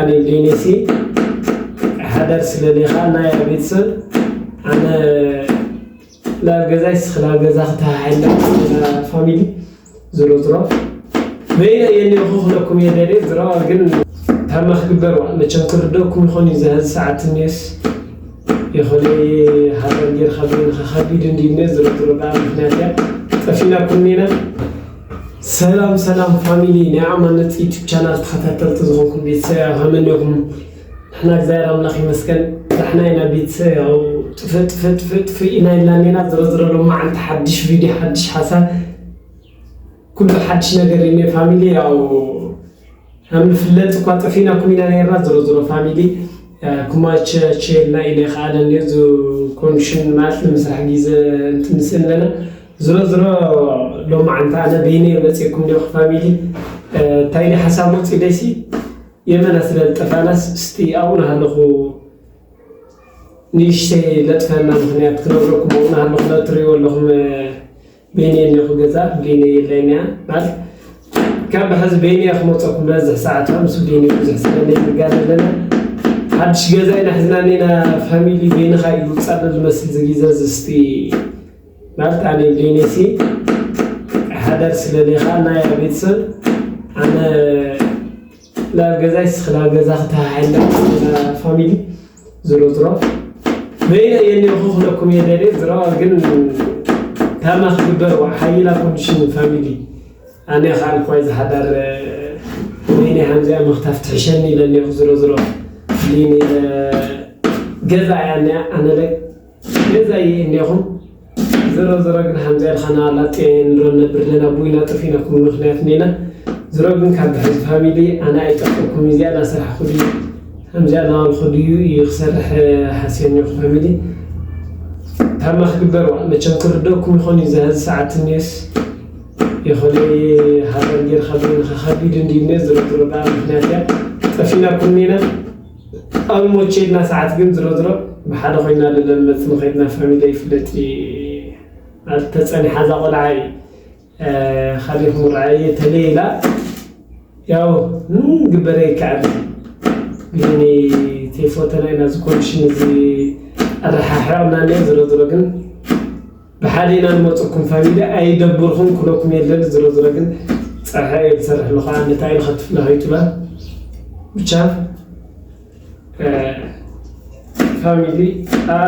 ኣነ ሌኔሲ ሓዳር ስለሌኻ ናይ ቤተሰብ ኣነ ናብ ገዛይ ስኽላ ገዛ ክተሃሓይላ ፋሚሊ ዝሮ ዝሮ በይነ የኔኹ ክለኩም የደሌ ዝሮ ግን ታማ ክግበር ዋ መቸም ክርደኩም ይኾን እዩ ዘህዝ ሰዓት ኔስ ይኾነ ሃገር ጌርካ በይንኻ ከቢድ እንዲነ ዝሮ ዝሮ በኣ ምክንያት እያ ጠፊና ኩኒና ሰላም ሰላም ፋሚሊ ናይ ኣማነት ዩቱብ ቻናል ተኸታተልቲ ዝኾንኩም ቤተሰብ ሃመን ኢኹም ንሕና እግዚኣብሔር ኣምላኽ ይመስገን ዳሕና ኢና ቤተሰብ ያው ጥፍእ ጥፍእ ጥፍእ ጥፍእ ኢና ኢልና ኔና ዝሮ ዝሮ ሎማዓንቲ ሓድሽ ቪድዮ ሓድሽ ሓሳብ ኩሉ ሓድሽ ነገር እዩ ፋሚሊ ያው ከም ዝፍለጥ እኳ ጠፊና ኩሚና ነርና ዝሮ ዝሮ ፋሚሊ ኩማቸ ቼልና ኢለ ከኣለኒ እዚ ኮንሽን ማለት ንምስራሕ ግዜ እንትምስል ኣለና ዝሮ ዝሮ ሎማዓንቲ ኣነ በይነ መፅኩም ዲኹ ፋሚሊ እንታይ ሓሳብ መፅኡ ደሲ የመና ስለ ዝጠፋናስ እስቲ ኣብኡ ናሃለኹ ንእሽተይ ለጥፈና ምክንያት ክነግረኩም ኣብኡ ናሃለኹ ለትሪእዎ ኣለኹም በይነ እኒኹ ገዛ ብሊነ የለይን እያ ማለት ካብ ሕዚ በይነ እያ ክመፀኩም በዝሕ ሰዓት ምስ ብሊነ ብዙሕ ስለለይ ንጋነ ኣለና ሓድሽ ገዛ ኢና ሕዝና ኔና ፋሚሊ በይንኻ እዩ ውፃእ ዝመስል ዝጊዘ ዝስቲ ማለት ኣነ ብሊነ ሲ ሓዳር ስለሌኻ ናይ ቤተሰብ ኣነ ናብ ገዛይ ስኽላ ገዛ ክተሃሓይልና ፋሚሊ ዝሮ ዝሮ በይነ የኔኹ ክለኩም የደሌ ዝሮ ግን ታማ ክግበር ዋ ሓይላ ኮንዲሽን ፋሚሊ ኣነ ካልኳይ ዝሓዳር በይነ ሃምዚኣ ምኽታፍ ትሕሸኒ ኢለኔኹ ዝሮ ዝሮ ሊኒ ገዛ እያ እኒኣ ኣነለ ገዛ እየ እኒኹም ዝሮ ዝሮ ግን ሃምዚኣ ኢልኻና ላጤ ንሮ ነብር ለና ቡይና ጠፊናኩም ምኽንያት ኔና ዝሮ ግን ካብ ብሕዚ ፋሚሊ ኣነ ኣይጠፍኩም እዚኣ እናሰራሕኩ ድዩ ከምዚኣ እናበልኩ ድዩ እዩ ክሰርሕ ሓስየኒ ፋሚሊ ታማ ክግበር ዋ መቸም ክርደኩም ይኾን እዩ ዘህዚ ሰዓት ኔስ ይኾነ ሃገር ጌርካ በይንኻ ከቢድ እንዲነ ዝሮ ዝሮ በኣ ምክንያት እያ ጠፊናኩም ኔና ኣብ ሞቼ ኢልና ሰዓት ግን ዝሮ ዝሮ ብሓደ ኮይና ለለመፅ ንኸይድና ፋሚሊ ይፍለጥ ማለት ተፀኒሓ እዛ ቆልዓ እዩ ካሊኹም ርኣየ ተለየ ኢላ ያው ምን ግበረ ይከኣል ግን ተይፎተና ኢና እዚ ኮንዲሽን እዚ ኣረሓሕቕና እኒኦ ዝሮ ዝሮ ግን ብሓደ ኢና ንመፀኩም ፋሚሊ ኣይደብርኩም ኩለኩም የለን ዝሮ ዝሮ ግን ፀርሐ እየ ዝሰርሕ ኣለኹ ኣነ እንታይ ኢልካ ትፍለ ከይትብላ ብቻ ፋሚሊ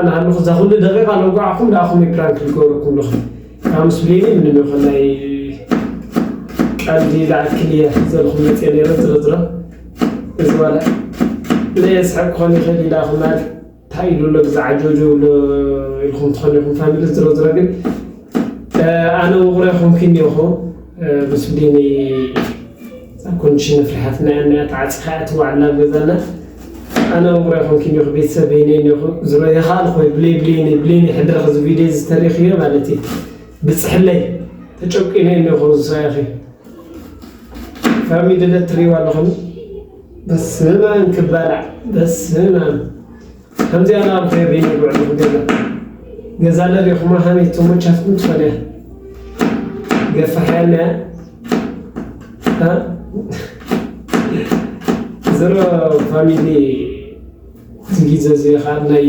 ንሃለኹ እዛ ኩሉ ደቂቃ ለጓዕኹም ንኣኹም ፕራንክ ዝገብረኩም ኣለኹ ምስ ብሌኒ ምንም ይኹን ናይ ቀልዲ ዝኣክል እየ ዘልኹም መፅየ ነይረ ዝሮ ዝሮ እዚ ዋላ ለየስሕቅ ክኾን ይኽእል ኢላኹም ማለት እንታይ ኢሉ ኣሎ ግዛዕ ጆጆ ኢሉ ኢልኩም ትኾን ኢኹም ፋሚሊ ዝሮ ዝሮ ግን ኣነ ውቕረ ኹምኪ እኒኹ ምስ ብሌኒ ኮንዲሽን ፍርሓትና እያ እኒኣ ተዓፂኻ እያ ትዋዕላ ኣብ ገዛና ኣነ ውቕረ ኹምኪ እኒኹ ቤተሰብ በይነ እኒኹ ዝሮ የኻል ኾይ ብሌ ብሌኒ ብሌኒ ሕድረኽ እዚ ቪድዮ ዝተሪኽዮ ማለት እዩ ብፅሕለይ ተጨቂነ እኒኹ ዝሰያኺ ፋሚሊ ለ ትሪእዋ ኣለኹም በስመ ኣብ ክባላዕ በስመ ኣብ ከምዚኣ ናብ ኸይር ይንብዕ ገዛ ገዛ ለሪኹማ ሃመይ ተሞቻትኩም ትኾነ ገፋሕያና ዝሮ ፋሚሊ እቲ ግዜ እዚ ከዓ ናይ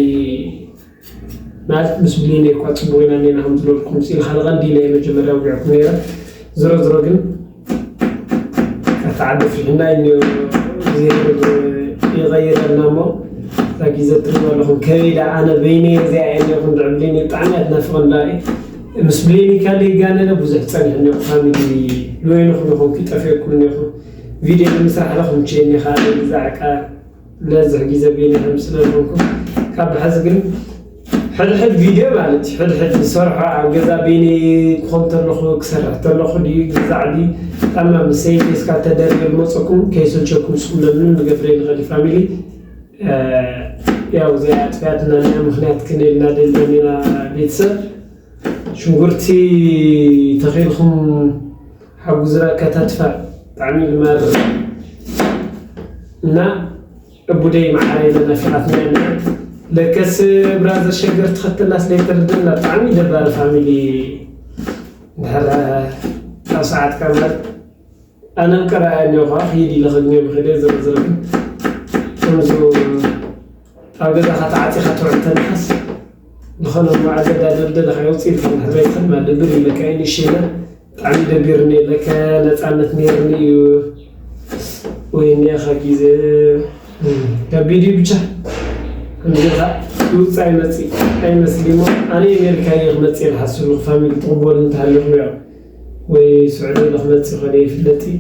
ማለት ምስ ብሌነ እኳ ፅቡቅ ኢና እኒና ከም ዝበልኩም ስኢል ካልቀ እንዲለ መጀመርያ ውግዕኩም ነይረ ዝሮ ዝሮ ግን ካብቲ ዓዲ ፍልሕና እዩ ይቀይረልና እሞ እዛ ግዜ ትሪእዎ ኣለኹም ከበይ ዳ ኣነ በይነ እዚኣ እየ ነይርኩም ድዕብሌኒ ብጣዕሚ ኣትናፍቐን ዳ ምስ ብሌኒ ካለ ይጋነነ ብዙሕ ፀኒሕ እኒኹ ፋሚሊ ንበይንኹም ኢኹም ክጠፍየኩም እኒኹም ቪድዮ ንምስራሕ ዳ ኩምቼኒ ካልእ ብዛዕቃ ለዝሕ ግዜ ቤኒ ከም ስለልኩ ካብ ብሓዚ ግን ሕድሕድ ቪድዮ ማለት እዩ ሕድሕድ ዝሰርሖ ኣብ ገዛ ቤኒ ክኾን ተለኹ ክሰርሕ ተለኹ ድዩ ግዛዕ ድዩ ጣማ ምሰይ ፌስካ ተደርገ ዝመፀኩም ከይሰልቸኩም ስኩም ለምን ንገብረ ንኸዲ ፋሚሊ ያው እዚኣ ኣጥፍያትና ኒኣ ምክንያት ክንልና ደልና ኒና ቤተሰብ ሽንጉርቲ ተኺልኩም ሓጉዝና ከታትፋ ብጣዕሚ ዝማር እና እቡደይ መዓረይ ለናፊቓትና ኢና ለከስ ብራዘር ሸገር ትኸተላስ ለይተርድና ብጣዕሚ ደባሪ ፋሚሊ ድሕር ካብ ሰዓት ካብ ኣነ ቀረኣያ እኒኦ ከዓ ክይድ ኢለ ከግኘ ምኽእል እየ ዝርዝር ግን ከምዚ ኣብ ገዛኻ ተዓፂኻ ትውዕል ተለኻስ ዝኾነ መዓዘ እንዳደልደልኻ የውፅእ ኢልካ እንድሕር ዘይትኽእል ማለት ደብር ይብለካ እዩ። ንእሽተይ ኢለ ብጣዕሚ ደቢርኒ ኢለካ ነፃነት ነይርኒ እዩ። ወይ እኒኣኻ ግዜ ከቢድ እዩ ብቻ። ከምዚ ኢልካ ይውፅእ ኣይመፅእ ኣይመስል እሞ ኣነ ኣሜሪካ እየ ክመፅእ ኢለ ሓስብ ኣለኹ። ፋሚሊ ትቕበሉ እንተሃሊኹም ያው ወይ ስዑዲ ኢለ ክመፅእ ይኽእል እየ ይፍለጥ እዩ።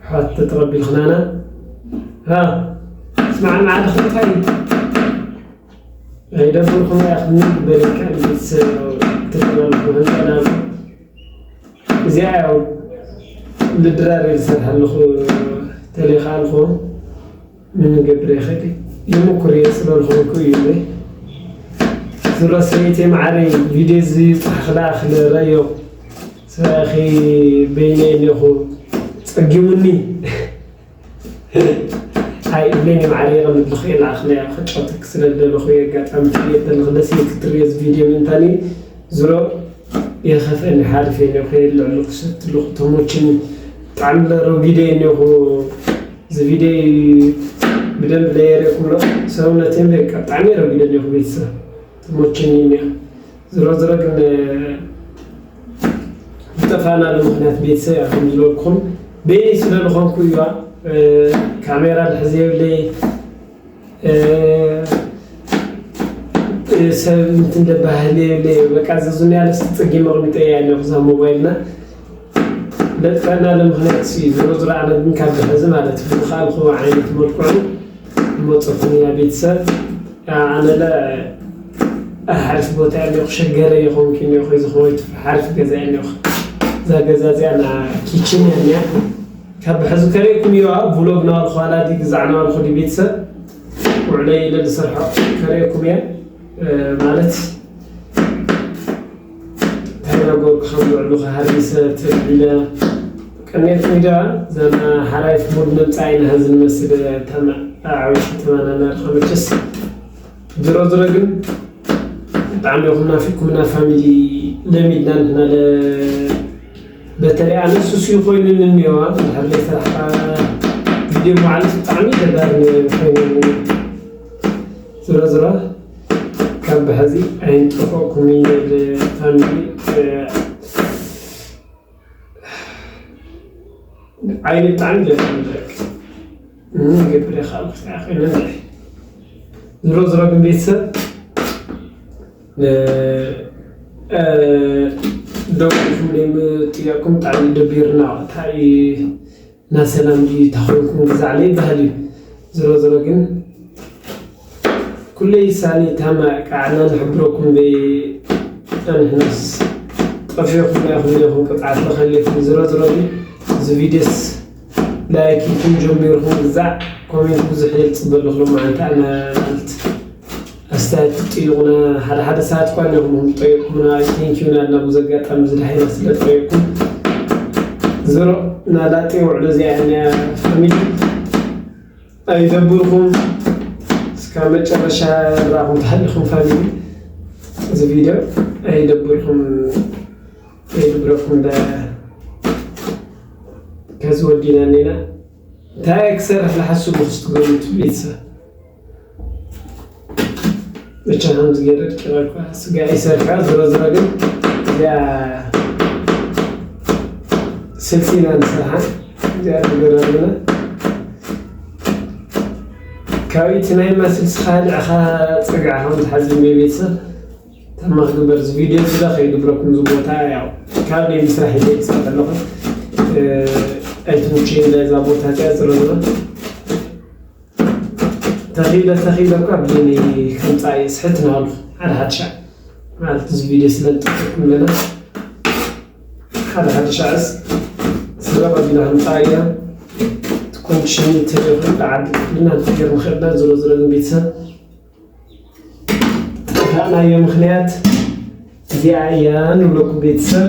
ሓት ተተቐቢልክናና ሃ ስማዕ መዓልኹም እንታይ እዩ? ኣይደብርኩም እያ ክምን በለካ ቤተሰብ ትበልኩ ህንጠናሉ እዚኣ ያው ልድራር ዝሰርሕ ኣለኹ ተሌኻ ኣልኹ ምንገብር ይኽእል ይምኩር እየ ስለልኹምኩ እዩ ዝሮ ሰበይተይ መዓረይ ቪድዮ ዝፅሓ ክልኣኽ ንረዮ ሰኺ በይነ እኒኹ ጸጊሙኒ ኣይ እብለኒ ማዕረ የቐምጥ ልኽእል ኣኽለ ክጫወተክ ስለ ደለኹ ኣጋጣሚ ትሪኦ ዘለኽ ደስ ኢልክ ትሪኦ እዚ ቪድዮ ምንታኒ ዝሮ የኸፍአኒ ሓሪፍ እየ ነኹ የልዕሉ ክሰትሉ ተሞችን ብጣዕሚ ለረው ቪድዮ እየ ነኹ እዚ ቪድዮ ብደንብ ለየርእኩም ሎ ሰውነትን በቃ ብጣዕሚ ረው ቪድዮ ነኹ ቤተሰብ ተሞችን እየ ዝሮ ዝሮ ግን ዝጠፋእናሉ ምኽንያት ቤተሰብ እያ ከም ዝበልኩም በይነይ ስለ ዝኾንኩ እያ ካሜራ ዝሕዝ የብለይ ሰብ እንትን ደባህል የብለይ በቃ ዘዙንያ ለስ ፅጊ መቕሚጠ እያ ኣለኹ እዛ ሞባይልና ለጥፈእናሉ ምኽንያት ሲ ዝሮ ዝሮ ኣነ ግን ካብ ዝሕዚ ማለት እዩ ዝኸኣልኩ ዓይነት መልክዑ መፀኩም እያ ቤተሰብ ኣነለ ሓሪፍ ቦታ እኒኹ ሸገረ ይኾንክ እኒኹ ዝኸወይቱ ሓሪፍ ገዛ እኒኹ እዛ ገዛ እዚኣ ና ኪችን እያ እኒኣ ካብ ሕዚ ከርእኩም እዩ ቭሎግ ናባልኹ ዋላ ዲ ግዛዕ ናባልኹ ዲ ቤተሰብ ውዕለ ኢለ ዝሰርሖ ከርእኩም እየ ማለት እንታይ ነገርኩ ከም ውዕሉ ሃሪሰ ትልዕለ ቀኔት ሚዳ ዘና ሓራይፍ ሙድ መምፃኢ ናሃዚ ንመስል ተማ ዓበይቲ ተማናና ድኻ መቸስ ዝሮ ዝሮ ግን ብጣዕሚ ኢኹም ናፊቅኩምና ፋሚሊ ለሚድና ንሕና ለ በተለይ ኣነ ሱስ ኮይኑ ንኒዋ ድሕር ዘይሰራሕካ ቪድዮ መዓልቲ ብጣዕሚ ደባሪ ኮይኑ ዝሮ ዝሮ ካብ ብሐዚ ኣይንጠፈኩም ይብል ፋሚሊ ዓይኒ ብጣዕሚ ደስ ይብለክ ገብረ ካብ ክሳያ ኮይነ ዝሮ ዝሮ ግን ቤተሰብ ደው ኢልኩም ደይ ምጥያቅኩም ብጣዕሚ ደቢርና እንታይ ናሰላም ድዩ ታኾንኩም ግዛዕለ ይበሃል እዩ ዝሮ ዝሮ ግን ኩለይ ሳኒ ታማ ቃዕና ንሕብረኩም በይ ኣንሕናስ ጠፊኹም ኢኹም ኢኹም ቅፅዓት ተኸሊፉ ዝሮ ዝሮ እዚ ቪድዮስ ላይክ ኢልኩም ጀሚርኩም ግዛዕ ኮሜንት ብዙሕ እየ ዝፅበ ኣለኹ ሎማዓንቲ ኣነ ማለት ኣስተያየት ትጥይቑና ሓደ ሓደ ሰዓት እኳ ኣለኹም ትጠይቁና ቴንኪዩ ናልና ብዙ ኣጋጣሚ ዝድሃይና ስለ ትጠይቁም ዝሮ ናላጤ ውዕሎ እዚኣ እያ ፋሚሊ ኣይደብርኩም እስካብ መጨረሻ ንራኹም ተሃሊኹም ፋሚሊ እዚ ቪድዮ ኣይደብርኩም ኣይደብረኩም ዳ ከዚ ወዲና እኒና እንታይ ክሰርሕ ዝሓስቡ ክስትገምቱ ቤተሰብ ብቻ ከምዚ ገይረ ድቂቐልኳ ስጋ ይሰርካ ዝሮ ዝሮ ግን እዚኣ ስልሲና ንሰርሓ እዚኣ ንገረልና ካብቲ ናይ ማስልስኻ ልዕኻ ፅግዕኻ ምትሓዝን ቤተሰብ ተማ ክግበር እዚ ቪድዮ ዝዳ ከይግብረኩም እዚ ቦታ ያው ካብ ናይ ምስራሕ ኢለ ይፅሕፍ ኣለኹ ኣይትምችይ እዛ ቦታ እዚኣ ዝረዝረ ተኺለ ተኺለ እኳ ብኒ ከምፃ እየ ስሕት ናሉ ሓደ ሓደ ሻዕ ማለት እዚ ቪድዮ ስለ ንጠቀኩም ለና ሓደ ሓደ ሻዕስ ስለ ቀቢላ ከምፃ እያ ትኮንሽን ተደኹ ዓዲ ክፍልና ንክገር ንኽእልና ዝሮ ዝሮ ግን ቤተሰብ ጠፋእናዮ ምኽንያት እዚኣ እያ ንብለኩም ቤተሰብ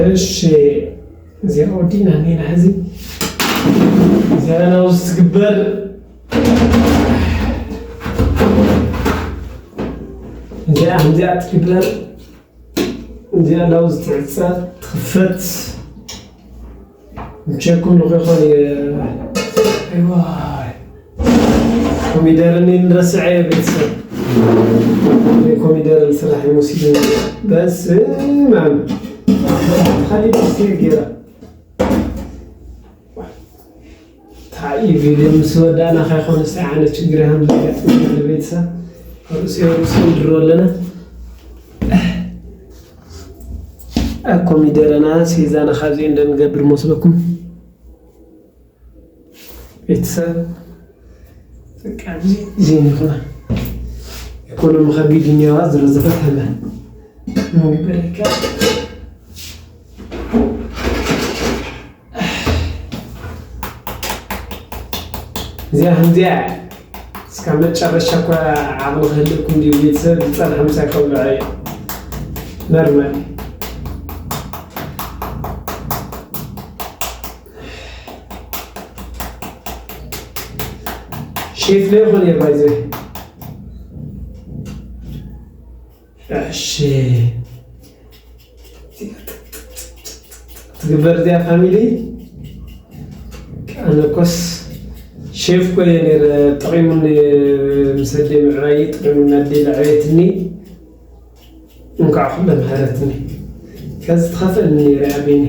እሺ፣ እዚኣ ወዲና እኒና ሕዚ። እዚኣ ናውዝ ትግበር። እዚኣ ከምዚኣ ትግበር። እዚኣ ናውዝ ትዕጸ፣ ትኽፈት። ምቸኩም ልኾ ይኾን እየ። ኣይዋይ። ኮሚደር እኔ ንረስዐ ቤተሰብ። እኔ ኮሚደር ልስራሕ ይመስል። በስመ አብ። ካሊድ እስቲ ገይራ። እንታይ እዩ ቪድዮ ምስ ወዳእና ከይኮነ እስቲ ዓይነት ችግር ይሃም ዘጋጥመና ንቤተሰብ። ርእሲ ርእሲ ንድሮ ኣለና። ኮሚደረና ሴዛና ካብዚ እንደንገብር መስለኩም ቤተሰብ? በቃ እዚ፣ እዚ ይኹና። ኢኮኖሚ ከቢድ እኒዋ ዝረዘፈት ሃለ። ምግበረካ። እዚኣ ከምዚኣ እስካብ መጨረሻ እኳ ዓቕሊ ክህልኩም ድዩ? ቤተሰብ ዝጸንሐ ምሳይ ከብልዖ እየ። መርመር። ሼፍ ዶ ይኾን እየ ባይዘ? እሺ። ትግበር እዚኣ ፋሚሊ። ኣነ ኮስ ሼፍ ኮ እየ ነይረ። ጠቒሙኒ ምስ ኣደይ ምዕባይ፣ ጠቒሙኒ ኣደይ ለዕበየትኒ። እንኳዕ ኩለ ምሃረትኒ። ከዚ ትኸፍእኒ ነይረ ኣቤኒ።